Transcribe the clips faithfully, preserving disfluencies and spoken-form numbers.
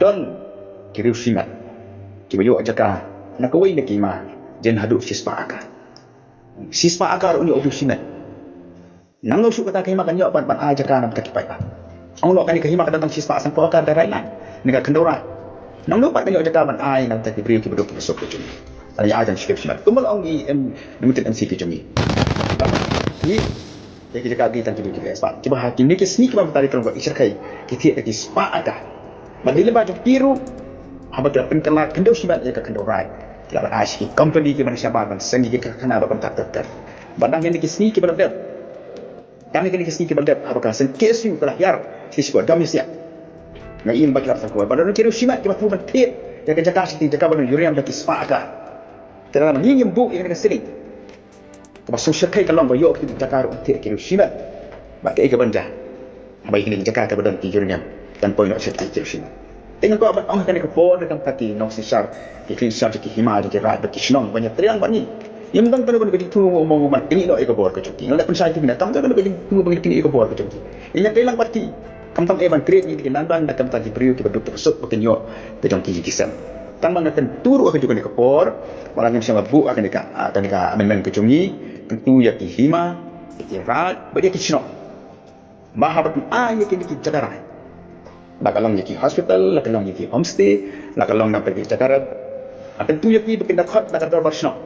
Don ki riew shimet kiba ïoh jaka na kawei na ki hima jan haduh shispah acre. Shispah acre ruh un ïoh u riew shimet. Nangno shuh kata ka hima kan ïoh ban, ban ai jaka na bynta ki paidbah? Ong noh kane ka hima ka don tang shispah sanphew acre da raid lang, ne ka khyndew raid. Nangno pat kan ïoh jaka ban ai na bynta ki briew kiba duk kiba suk ka jong ngi? Tang ïa ai tang shi riew shimet. Kumba la ong i em, limited M C ki jong ngi. Ngi ïa ki jaka ki tang ki briew kiba expert kiba ha kine ki sngi kiba mynta ki long ba i shyrkhei ki thied da ki spah acre. Bad lyngba jong ki ruh, haba ki la pynkylla khyndew shimet ïa ka khyndew raid, ki la ban ai sha ki company kiba na shabar ban seng ïa ki karkhana ba kumta ter ter. Bad dang kine ki sngi kiba la dep, dang kine ki sngi kiba la dep, haba ka seng K S U ka la hiar sha ki shipor dam ïa siat, nga ïohi ba ki la sngewkhia ba don ki riew shimet kiba thmu ban thied ïa ka jaka sha ki jaka ba don uranium da ki spah acre. Te lada ngi ngim buh ïa kane ka ceiling, kaba sngewshyrkhei ka long ba ïoh ki jaka ruh ban thied ki riew shimet. Bad kaei kaban jia haba ïa kine ki jaka kiba don ki uranium kan poi noh sha ki riew shimet? Te nga kwah ban ong ha kane ka por na ka bynta ki nongsynshar, ki khlien synshar jong ki hima jong ki raid bad ki shnong ba ngi ïatrei lang bad ngi. Ngim don kano kano ka jingthmu ba ngin knieh noh ïa ka bor ka jong ki. Nga la leh pynshai ïa phi mynne, kam don kano kano ka jingthmu ba ngin knieh ïa ka bor ka jong ki. Ngi ïatrei lang bad ki. Khamtam eh ban create ïa ki nongbah na ka bynta ki briew kiba duk kiba suk ba kin ïoh ka jong ki ïing ki sem. Tang ba nga kyntu ruh ha kajuh kane ka por, ba la ngim shym la buh ha kane ka, ah, kane ka amendment ka jong ngi, kyntu ïa ki hima, ïa ki raid bad ïa ki shnong ba haba phi ai ïa kine ki jaka raid, la ka long ïa ki hospital, la ka long ïa ki homestay, la ka long na bynta ki jaka rep, la kyntu ïa ki ba kin da khot na ka dorbar shnong.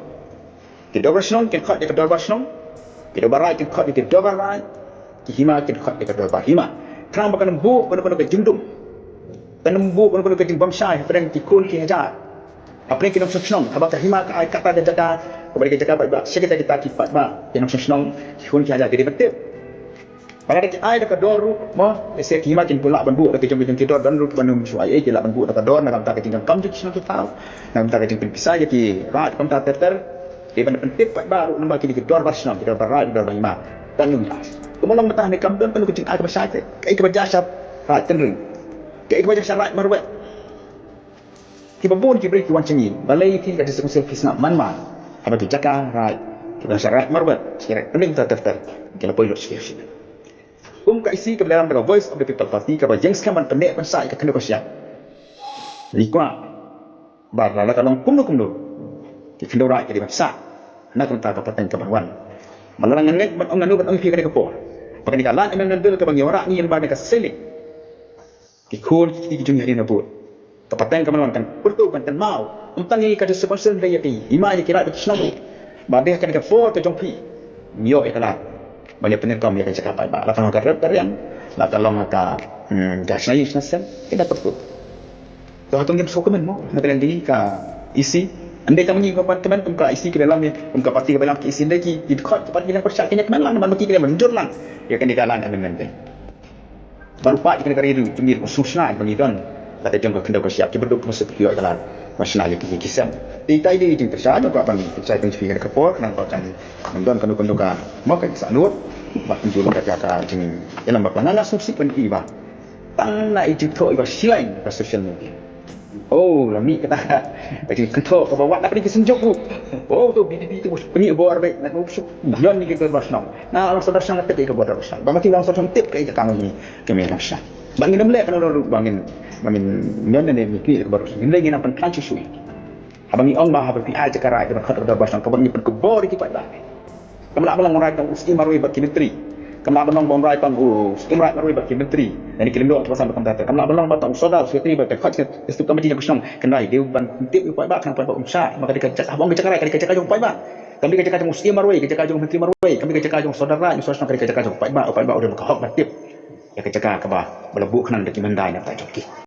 Ki dorbar shnong kin khot ïa ka dorbar shnong, ki dorbar raid kin khot ïa ka dorbar raid, ki hima kin khot ïa ka dorbar hima. Khnang ba kan ym buh kano kano ka jingdum, kan ym buh kano kano ka jingbamshai hapdeng ki khun ki hajar, hapdeng ki nongshong shnong. Haba ka hima ka ai kata ka jaka, kaba dei ka jaka paidbah sha kita kita ki paidbah, ki nongshong shnong, ki khun ki hajar ki dei ban tip. Ba lada ki ai da ka dor ruh mo, lehse ki hima kin lah ban buh da ka jong ka jong ki dor, don ruh ban ym shu ai ei, ki lah ban buh da ka dor na ka bynta ka jingdonkam jong ki shnong ki thaw, na ka bynta ka jingpynpisa ïa ki raid kumta ter ter. Dei ban pyntip paidbah ruh namar kine ki dorbar shnong, ki dorbar raid, ki dorbar hima, kan ym ïa. Kumba long mynta hangne kam don kano ka jingai kaba shai te. Kaei kaba jia sha raid Tynring? Kaei kaba jia sha raid Marwet? Kiba bun ki briew ki wan sha ngi, balei phi ka District Council phi sngap man man haba ki jaka raid kiba sha raid Marwet, sha raid Tynring ter ter ter ki la poi lut sha ki sha. Kum ka E C kaba la lam da ka Voice of the People Party kaba ïeng skhem ban pynneh pynshai ïa ka khyndew ka shyiap, ngi kwah ba lada ka long kumno kumno, ki khyndew raid ki dei ban sah na ka bynta ka pateng kaban wan. Ba lada ngan ngeit ban ong, ngan ong ban ong ïa phi kane ka por, ba kane ka Land Amendment Bill kaba ngi wanrah, ngi ïeng ba kane ka ceiling, ki khun ki kti ki jong ngi hadien ba bud, ka pateng kaban wan kan pyrto, kan kynmaw. Ym tang ïa ka District Council, hynrei ïa ki hima, ïa ki raid bad ki shnong. Ba dei ha kane ka por ka jong phi, ngi ïoh ïa ka lad ban ïa pyndonkam ïa ka jaka paidbah, la ka long ka rep ka riang, la ka long ka, hmm, ka shna ïing shna sem, ki da pyrto. To hato ngim sngewkmen mo na ka liang jong ngi ka E C? Ym dei tang ma ngi kiba kmen, kum ka E C kiba lam, kum ka party kaba lam ka E C, ym dei ki, ki dkhot ka party ba lam pyrshah, ki ïa kmen lang, namar ma ki ki la mynjur lang ïa kane ka Land Amendment Bill. Bad u paid kane ka ri ruh jong ngi ruh u sngewsynei ba ngi don la ka jong ka khyndew ka shyiap, kiba duk kiba suk ki ïoh ïa ka lad ban shna ïa ki ïing ki sem. Te ita i dei i jingpyrshah, nga kwah ban pynshai pynshai kane ka por, khnang ba kan ym don kano kano ka, mo, ka jingsahnud bad pynjur ka, ka, ka jingïalam bakla. Nga, nga sngewsih ban i ba tang na i jingthoh iba shileng ka social media. Oh, la mih kata ka jingkynthoh kaba wad na pdeng ki synjuk ruh. Oh, to B J P to pynïoh bor beit, na u suk ñion ïa ki dorbar shnong. Na long sordar shnong, na tep ïa ki bor dorbar shnong. Ba ma ki long sordar shnong tip kaei ka kam ngi, ka mih nang sha. Ba ngin ym leh kano ruh ba ngin, ba ngin ñion ne ngin pynïoh ïa ki bor shnong. Ngin leh, ngin nang pynkhlaiñ shuh shuh. Haba ngi ong ba haba phi ai jaka raid ban khot ka dorbar shnong, kaba ngi pynkupbor ïa ki paidbah. Kam lah ban long raid tang u Syiem Marwei bad ki myntri. Kam lah ban long ba un raid tang u Syiem raid Marwei bad ki myntri, lane ki lyngdoh kiba san ba kumta ter. Kam lah ban long ba tang u sordar, u secretary bad ka khot ka executive committee jong ka shnong. Kynrad dei ban tip ïa u paidbah, khnang paidbah um shah. Ma ka dei ka jaka, haba ong ka jaka raid, ka dei ka jaka jong u paidbah. Kam dei ka jaka jong u Syiem Marwei, ka jaka jong u myntri Marwei, kam dei ka jaka jong u sordar raid, u sordar shnong, ka dei ka jaka jong u paidbah. U paidbah u dei ka hok ban tip ïa ka jaka kaba, ba la buh khnang da ki myndai na ka bynta jong ki.